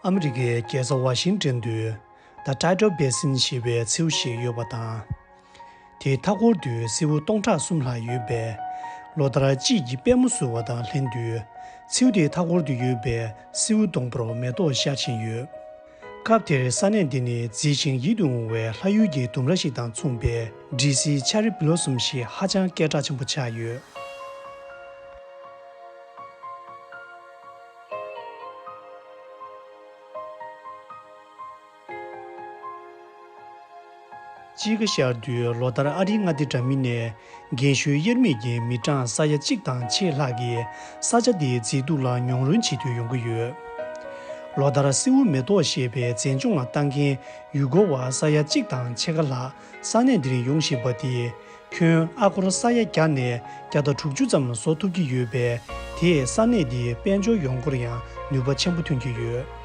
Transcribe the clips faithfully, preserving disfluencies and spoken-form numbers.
ཨ་མི་རི་ཀའི་རྒྱལ་ས་ཝ་ཤིང་ཏོན་དུ། The Tidal Basin ཞེས་པའི་མཚེའུ་ཞིག་ཡོད་པ་དང་། དེའི་མཐའ་འཁོར་དུ་མཚེའུ་སྟོང་ཕྲག་གསུམ་ལྷག་ཡོད་པས། ལོ་ལྟར་དཔྱིད་ཀྱི་པད་མོ་བསུ་བ་དང་ལྷན་དུ། མཚེའུ་དེའི་མཐའ་འཁོར་དུ་ཡོད་པའི་མཚེའུ་སྡོང་པོར་མེ་ཏོག་ཤར་བཞིན་ཡོད། སྐབས་དེར་ས་གནས་འདི་ནི་མཛེས་ཤིང་ཡིད་དུ་འོང་བའི་ལྷ་ཡུལ་གྱི་ལྡུམ་ར་ཞིག་དང་མཚུངས་པའི་འབྲི་སིལ་ཆེ་རི་བི་ལོ་སུམ་ཞེས་ཧ་ཅང་སྐད་གྲགས་ཆེན་པོ་ཆགས་ཡོད། དཔྱིད་ཀ་ཤར་དུས་ལོ་ལྟར་ཨ་རིའི་མངའ་སྡེ་འདྲ་མིན་ནས་རྒན་གཞོན་དབྱེར་མེད་ཀྱིས་མི་གྲངས་ས་ཡ་གཅིག་དང་ཕྱེད་ལྷག་གིས་ས་ཆ་འདིའི་མཛེས་སྡུག་ལ་མྱོང་རོལ་བྱེད་དུ་ཡོང་གི་ཡོད། ལོ་ལྟར་མཚེའུ་མེ་ཏོག་ཞེས་པའི་མཛེས་ལྗོངས་ལ་ལྟ་མཁན་ཡུལ་སྐོར་བ་ས་ཡ་གཅིག་དང་ཕྱེད་ཀ་ལྷག་ས་གནས་འདིར་ཡོང་བཞིན་པ་དེས། ཁྱོན་ཨ་སྒོར་ས་ཡ་བརྒྱ་ནས་བརྒྱ་དང་དྲུག་ཅུ་ཙམ་བཟོ་ཐུབ་ཀྱི་ཡོད་པས། དེས་ས་གནས་འདིའི་དཔལ་འབྱོར་ཡོང་སྒོར་ཡང་ནུས་པ་ཆེན་པོ་ཐོན་གྱི་ཡོད།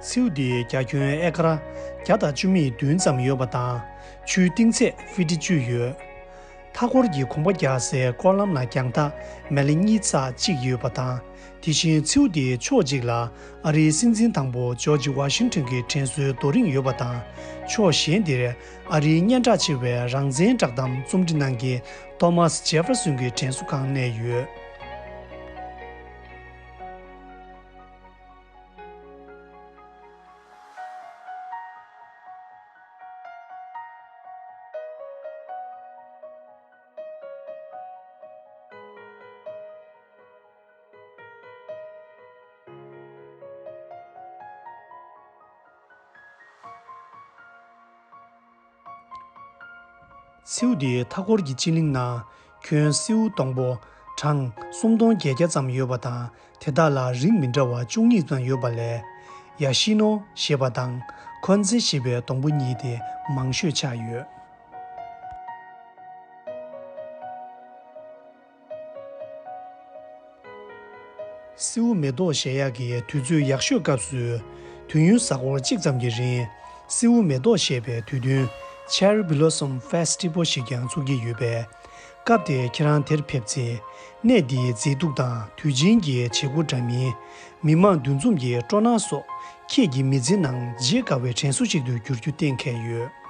མཚེའུ་འདིའི་རྒྱ་ཁྱོན་ཨེ་ཀར་བརྒྱ་དང་བཅུ་མེད་བདུན་ཙམ་ཡོད་པ་དང་། ཆུའི་གཏིང་ཚད་ཧྥི་ཊི་བཅུ་ཡོད། མཐའ་འཁོར་གྱི་གོམ་པ་རྒྱག་སའི་སྐོར་ལམ་ལ་རྒྱང་ཐག་མ་ལེ་གཉིས་ཚེག་གཅིག་ཡོད་པ་དང་། དེ་བཞིན་མཚེའུ་འདིའི་ཕྱོགས་གཅིག་ལ་ཨ་རིའི་སྲིད་འཛིན་དང་པོ་ཇོརྗ་ཝ་ཤིང་ཏོན་གྱི་དྲན་གསོའི་རྡོ་རིང་ཡོད་པ་དང་། ཕྱོགས་གཞན་འདིར་ཨ་རིའི་སྙན་གྲགས་ཆེ་བའི་རང་བཙན་བསྒྲགས་གཏམ་རྩོམ་སྒྲིག་གནང་མཁན་ཐོ་མཱས་ཇེ་ཧྥེར་སོན་གྱི་དྲན་གསོ་ཁང་གནས་ཡོད། མཚེའུ་འདིའི་མཐའ་འཁོར་གྱི་སྤྱི་གླིང་ནང་ཁྱོན་མཚེའུ་སྡོང་པོ་གྲངས་སུམ་སྟོང་བརྒྱད་བརྒྱ་ཙམ་ཡོད་པ་དང་། དེ་དག་ལ་རིགས་མི་འདྲ་བ་བཅུ་གཉིས་ཙམ་ཡོད་པ་ལས། ཡ་ཤི་ནོ་ཞེས་པ་དང་ཁོན་ཛེ་ཞེས་པའི་སྡོང་པོ་གཉིས་ཏེ་མང་ཤོས་ཆགས་ཡོད། སེའུ་མེ་ཏོག་བཞད་ཡག་གི་དུས་ཚོད་ཡག་ཤོས་སྐབས་སུ། དུས་ཡུན་གཟའ་འཁོར་གཅིག་ཙམ་གྱི་རིང་། སེའུ་མེ་ཏོག་བཞད་པའི་དུས་སྟོན་Cherry Blossom Festival ཞེས་ཀྱང་ཚོགས་ཀྱི་ཡོད་པས། སྐབས་དེར་ཁྱེད་རང་དེར་ཕེབས་ཚེ། གནས་འདིའི་མཛེས་སྡུག་དང་དུས་ཆེན་གྱི་བྱེད་སྒོ་འདྲ་མིན། མི་མང་འདུ་འཛོམས་ཀྱི་སྤྲོ་སྣང་སོགས་ཁྱེད་ཀྱི་མི་ཚེ་ནང་བརྗེད་དཀའ་བའི་དྲན་གསོ་ཞིག་ཏུ་འགྱུར་རྒྱུ་གཏན་འཁེལ་ཡོད།